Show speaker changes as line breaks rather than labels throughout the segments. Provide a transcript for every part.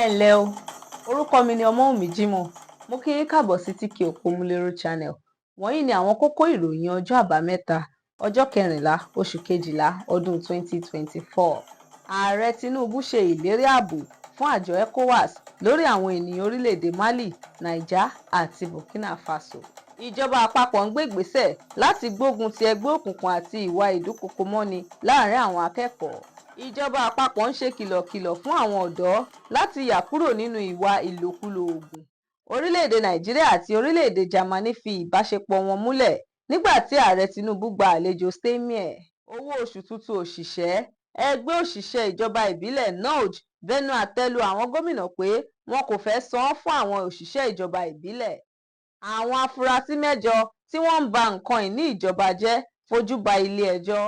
Ẹ ǹlẹ́ o, orúkọ mi ni Ọmọ́wùnmí Jimoh. Mo kí yín káàbọ̀ sí TK Òpómúléró Channel. Wọ̀nyí ni àwọn kókó ìròyìn ọjọ́ Àbámẹ́ta, ọjọ́ 14, oṣù kejìlá, ọdún 2024. Ààrẹ Tinubu ṣe ìlérí ààbò fún àjọ ECOWAS lórí àwọn ènìyàn orílẹ̀-èdè Mali, Niger àti Burkina Faso. Ìjọba àpapọ̀ ń gbégbèsẹ̀ láti gbógun ti ẹgbẹ́ òkùnkùn àti ìwà ìdúnkookò-mọ́ni láàrin àwọn akẹ́kọ̀ọ́. Ìjọba àpapọ̀ ń ṣe kìlọ̀kìlọ̀ fún àwọn ọ̀dọ́ láti yà kúrò nínú ìwà ìlòkulò oògùn. Orílẹ̀-èdè Nàìjíríà àti orílẹ̀-èdè Jámánì fi ìbáṣepọ̀ wọn múlẹ̀ nígbà tí Ààrẹ Tinubu gba àlejò Steinmeier. Owó oṣù tuntun òṣìṣẹ́ ẹgbẹ́ òṣìṣẹ́ ìjọba ìbílẹ̀ NULGE bẹnu àtẹ́ lu àwọn gómìnà pé wọn kò fẹ́ẹ́ san án fún àwọn òṣìṣẹ́ ìjọba ìbílẹ̀. Àwọn afurasí mẹ́jọ tí wọ́n ń ba nǹkan ìní ìjọba jẹ́ fojú ba ilé-ẹjọ́.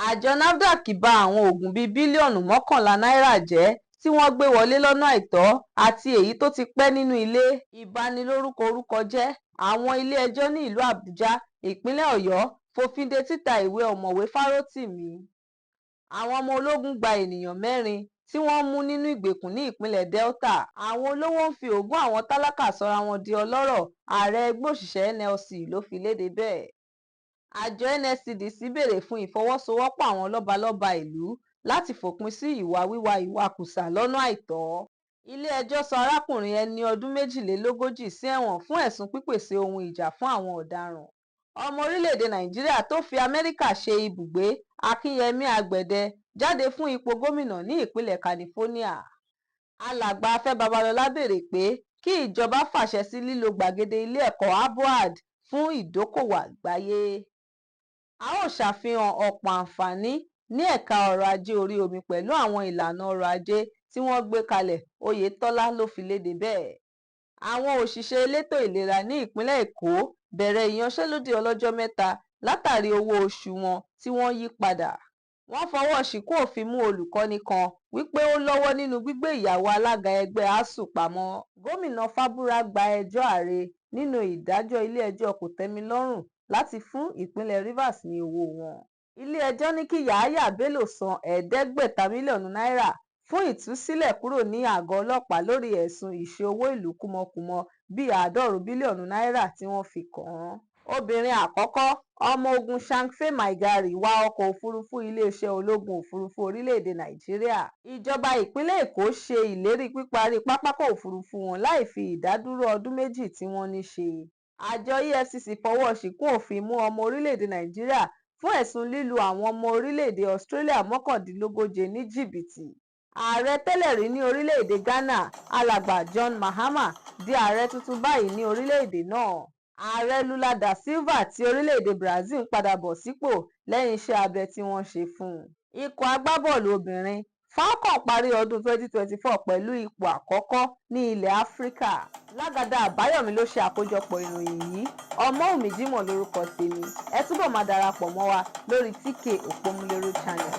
Àjọ NAFDAC ba àwọn oògùn bíi bílíọ̀nù 11 náírà jẹ́ tí wọ́n gbé wọlé lọ́nà àìtọ́ àti èyí tó ti pẹ́ nínú ilé. Ìbanilórúkọ orúkọ jẹ́. Àwọn ilé-ẹjọ́ ní ìlú Àbújá, ìpínlẹ̀ Ọ̀yọ́, fòfin de títa ìwé Ọ̀mọ̀wé Fárótìmí. Àwọn ọmọ ológun gba ènìyàn mẹ́rin tí wọ́n mú nínú ìgbèkùn ní ìpínlẹ̀ Delta. Àwọn olówó ń fi ogún àwọn tálákà sọra wọn di ọlọ́rọ̀. Ààrẹ ẹgbẹ́ òṣìṣẹ́ NLC ló fi lédè bẹ́ẹ̀. Àjọ NSCDC béèrè fún ìfọwọ́sowọ́pọ̀ àwọn lọ́balọ́ba ìlú láti fòpin sí ìwà wíwa ìwakùsà lọ́nà àìtọ́. Ilé-ẹjọ́ sọ arákùnrin ẹni ọdún 42 sí ẹ̀wọ̀n fún ẹ̀sùn pípèsè ohun ìjà fún àwọn ọ̀daràn. Ọmọ orílẹ̀-èdè Nàìjíríà tó fi Amẹ́ríkà ṣe ibùgbé, Akinyemi Agbede, jáde fún ipò gómìnà ní ìpínlẹ̀ California. Alàgbà Afẹ́ Babalọ́lá béèrè pé kí ìjọba fàṣẹ sí lílo gbàgede ilé ẹ̀kọ́ ABUAD fún ìdókòwò àgbáyé. A ó ṣàfihàn ọ̀pọ̀ àǹfààní ní ẹ̀ka ọrọ̀ ajé orí omi pẹ̀lú àwọn ìlànà ọrọ̀ ajé tí wọ́n gbé kalẹ̀. Oyetola ló fi lédè bẹ́ẹ̀. Àwọn òṣìṣẹ́ elétò ìlera ní ìpínlẹ̀ Èkó bẹ̀rẹ̀ ìyanṣẹ́lódì ọlọ́jọ́ 3 látàrí owó oṣù wọn tí wọ́n yí padà. Wọ́n fọwọ́ ṣìnkún òfin mú olùkọ́ni kan wí pé ó lọ́wọ́ nínú gbígbé ìyàwó alága ẹgbẹ́ ASUU pamọ́. Gómìnà Fábúrà gba ẹjọ́ ààrẹ nínú ìdájọ́ ilé-ẹjọ́ kòtẹ́milọ́rùn láti fún ìpínlẹ̀ Rivers ní owó wọn. Ilé-ẹjọ́ ní kí Yàyà Bello san 500 mílíọ̀nù náírà fún ìtúsílẹ̀ kúrò ní àgọ́ ọlọ́pàá lórí ẹ̀sùn ìṣe owó ìlú kúmọkùmọ bíi 90 bílíọ̀nù náírà tí wọ́n fi kàn án. Obìnrin àkọ́kọ́ ọmọ ogun Changfei Maigari wa ọkọ̀ òfurufú iléeṣẹ́ ológun òfurufú orílẹ̀-èdè Nàìjíríà. Ìjọba ìpínlẹ̀ Èkó ṣe ìlérí píparí pápákọ̀ òfurufú wọn láì fi ìdádúró ọdún 2 tí wọ́n ní ṣe. Àjọ EFCC fọwọ́ ṣìnkún òfin mú ọmọ orílẹ̀-èdè Nàìjíríà fún ẹ̀sùn lílu àwọn ọmọ orílẹ̀-èdè Australia 39 ní jìbìtì. Ààrẹ tẹ́lẹ̀rí ní orílẹ̀-èdè Ghana, Alàgbà John Mahama, di ààrẹ tuntun báyìí ní orílẹ̀-èdè náà. Ààrẹ Lula da Silva ti orílẹ̀-èdè Brazil ń padà bọ̀ sípò lẹ́yìn iṣẹ́ abẹ tí wọ́n ṣe fún un. Ikọ̀ agbábọ́ọ̀lù obìnrin Falcon parí ọdún 2024 pẹ̀lú ipò àkọ́kọ́ ní ilẹ̀ Áfíríkà. Lágàdá Àbáyọ̀mí ló ṣe àkójọpọ̀ ìròyìn yìí. Ọmọ́wùnmí Jimoh lórúkọ tèmi. Ẹ túbọ̀ máa darapọ̀ mọ́ wa lórí TK Òpómúléró Channel.